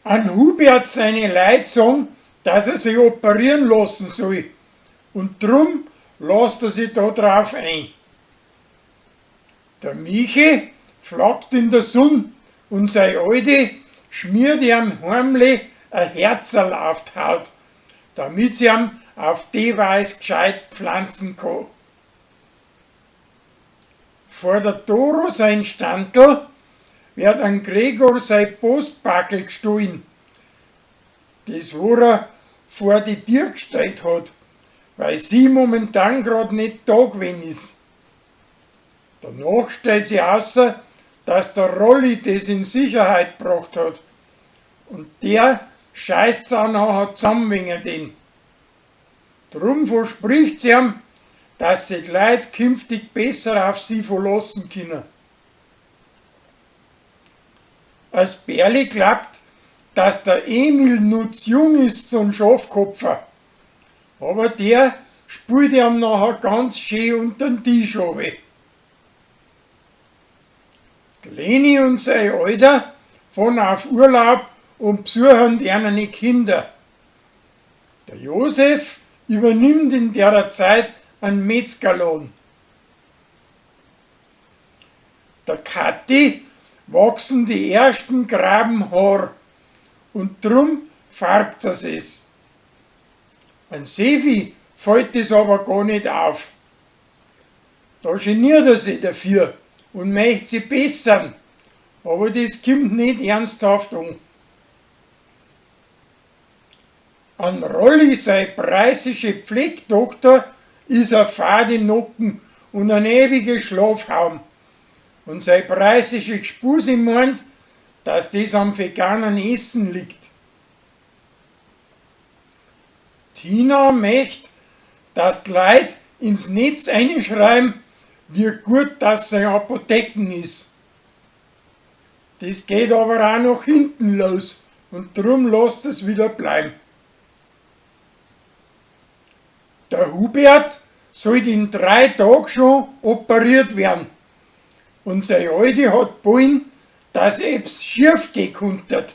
An Hubert seine Leit sagen, dass er sich operieren lassen soll und drum lasst er sich da drauf ein. Der Michi flackt in der Sonn und sei Alte schmiert ihm heimlich a Herzerl auf d Haut, damit sie ihm auf die Weis gscheit pflanzen kann. Vor der Doro sein Standl wird an Gregor sei Postpackel gstohlen, das wo er vor die Tür gestellt hat, weil sie momentan grad net da gewesen ist. Danach stellt sich außer, dass der Rolli das in Sicherheit gebracht hat. Und der scheißt's auch nachher zusammen wegen den. Drum verspricht sie ihm, dass sich die Leute künftig besser auf sie verlassen können. Als Berli glaubt, dass der Emil noch zu jung ist zum Schafkopfer. Aber der spült ihm nachher ganz schön unter den Tisch runter. Die Leni und sein Alter fahren auf Urlaub und besuchen deren Kinder. Der Josef übernimmt in der Zeit einen Metzgerlohn. Der Kathi wachsen die ersten Grabenhaar und drum farbt sie es. Ein Sefi fällt das aber gar nicht auf. Da geniert er sich dafür und möchte sich bessern, aber das kommt nicht ernsthaft an. An Rolli sei preußische Pflegtochter is a fade Nocken und ein ewige Schlafhaum. Und sei preußische Gspusi meint, dass das am veganen Essen liegt. Tina möcht, dass die Leut ins Netz einschreiben, wie gut das seine Apotheken ist. Das geht aber auch nach hinten los und drum lasst es wieder bleiben. Der Hubert sollte in 3 Tagen schon operiert werden und seine Alte hat wollen, dass etwas schief gehen konnte.